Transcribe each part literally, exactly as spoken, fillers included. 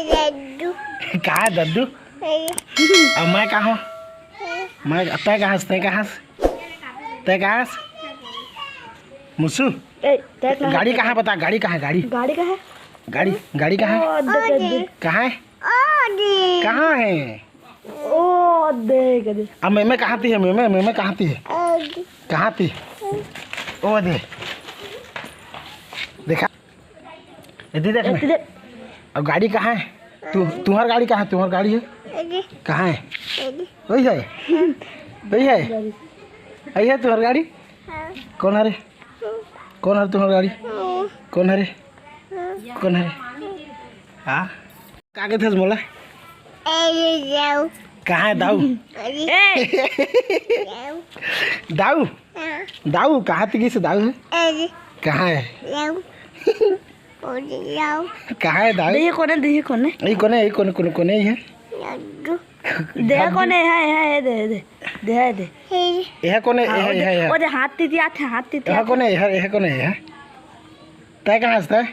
दद्दू। कहाँ है दद्दू? अउ मैं कहाँ हँव? मैं, तैं कहाँ हस? तैं कहाँ हस? तैं कहाँ हस? मुसु, ए, तैं कहाँ गाड़ी हस? कहाँ है बता, गाड़ी कहाँ है? गाड़ी, गाड़ी कहाँ है? गाड़ी, गाड़ी कहाँ है? ओ, दे, दे, दे। कहाँ है? ओ, दे। कहाँ है? ओ, दे, दे। अब मैं, मैं कहाँ ती है? मैं, मैं, मैं, मैं कहाँ ती है? कहाँ ती? ओ दे। देखा? एती देख ना। एती देख। अब गाड़ी कहाँ है? तू, तुँहर गाड़ी कहाँ है? तुँहर गाड़ी है? एती। कहाँ है? एती। वही है? वही है? गाड़ी। वही है तुँहर गाड़ी? हाँ। कौन है रे? कौन है तुँहर गाड़ी? हाँ। कौन है रे? हाँ। कौन है रे? हाँ? का कहिथस मोला? ए, ये जाऊ। कहाँ है दाऊ? अरे। ए। जाऊ। दाऊ? हाँ। दाऊ, कहाँ ती गिस दाऊ? अरे। कहाँ है? जाऊ। ओ, जाऊ। कहाँ है दाऊ? दे, ये कोन है? दे, ये कोन है? ये कोन है? ये कोन, कोन, कोन है ये? दद्दू। दे, ये कोन है? है, है, है, दे, दे। दे, है, दे। हे। ये कोन है? हाँ, ये है, वो ये दे, है, ये है। वो दे, हाथ ती, ती आथे, हाथ ती, ती ये आथे। कोन है? ये है, ये कोन है? ये है? तैं कहाँ हस तैं?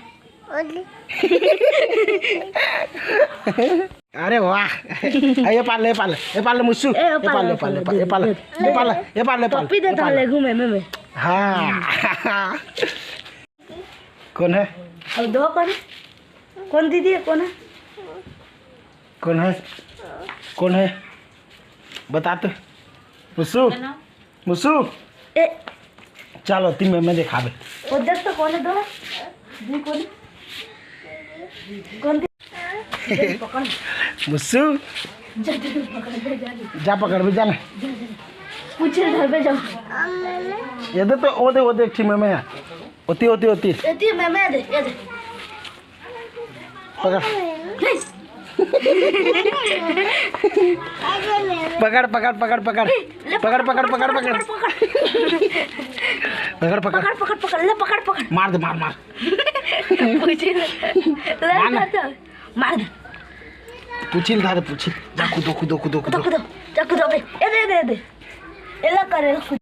अरे वाह। ए, ये पाल ले, ये पाल ले, ये पाल ले मुसु। ए, ये पाल ले, ये पाल ले, ये पाल ले, दे, ये पाल ले, दे। ये पाल ले, ये पाल ले, ये पाल ले। टोपी दे, ये पाल ले। ले घूमे, में, में। हाँ। कौन है? अब दो कौन है? कौन दीदी है, कौन है? कौन है? कौन है? बता तो। मुसु। मुसु। ए। चलो, तीन में, में देखाबे। वो देख तो कौन है, दो है? दो कौन है? कौन दी? पकड़। मुसु। जा, जा, पकड़, जा, जा। जा पकड़ भी, जा ना। जा, जा। पूछे घर पे जाओ। ये दे तो, वो दे, वो दे, एक ठे में, में है। ओती, ओती, ओती। एती में, में दे, ये दे। पकड़। पकड़, पकड़, पकड़, पकड़। ले, पकड़, पकड़, पकड़, पकड़। पकड़, पकड़। पकड़, पकड़। पकड़, पकड़, पकड़, ले, पकड़, पकड़। मार दे, मार, मार। पूछी ले। ले, मार ना। ले, ले। मार दे। पूछी ले, धर दे, पूछी। जा, कूदो, कूदो, कूदो, कूदो, कूदो। कूदो। जा, कूदो, बे। ए दे, ए दे, ए दे। एला कर, एला कूद।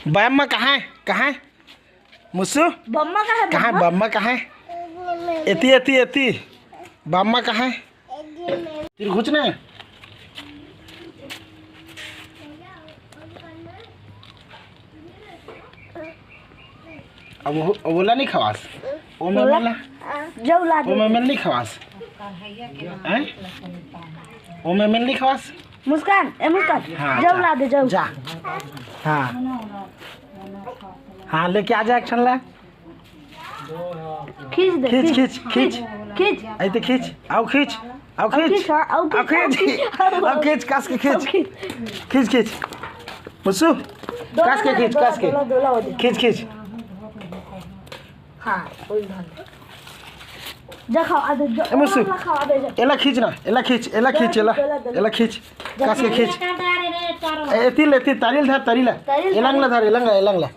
बम्मा कहाँ है? कहाँ है? मुसु? बम्मा कहाँ है, कहाँ है बम्मा? बम्मा कहाँ है? एती, एती, एती। बम्मा कहाँ है? तिरघुच ने? अब वो, अब ओला नहीं खवास। ओ ओला? मेमेन ला। जाऊ ला दे। ओ मेमेन नहीं खवास। हैं? ओ मेमेन नहीं खवास। मुस्कान, ए मुस्कान, हाँ, जाऊ जा। ला दे, जाऊ। जा। हाँ। हाँ, लेके आ जा, एक्शन ला। खींच दे, खींच, खींच। खींच, खींच। खींच। ऐते खींच, आओ खींच, आओ खींच, हाँ, आओ खींच, आओ खींच, आओ खींच, कस के खींच। खींच, खींच। मुसु, दोला कस के दोला, खींच, दोला, कस के। दोला, दोला हो जाए। खींच, खींच। हाँ, वही धान। जा खाओ, आ दे, जा, ए, मुसु, खाओ, आ दे, जा। एला खींच ना, एला खींच, एला दोला, खींच, एला, दोला, दोला। एला खींच, जा, कस के खींच। ए, एती ले, एती, तरी ल धर, तरी ल। तरी ल एलंग ल धर। धर, एलंग ल, एलंग ल।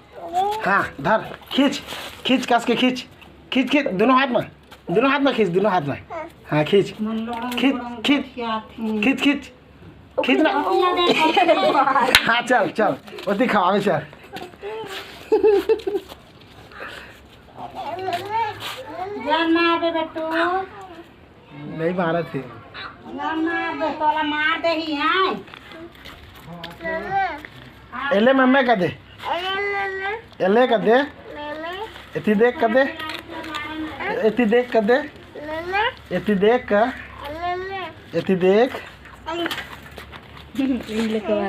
हाँ, धर, खींच, खींच, कस के खींच, खींच, खींच, दोनों हाथ में, दोनों हाथ में खींच, दोनों हाथ में। हाँ, खींच, खींच, खींच, खींच, खींच, खींच ना। हाँ, चल, चल, ओती खवावे, चल। जान मार बे बेटू। नहीं मारत हे। ना मार दे, तोला मार दे ही, हाँ। एले मम्मे का दे। एले का दे। एती देख का दे। एती देख का दे। एती देख का। एती देख।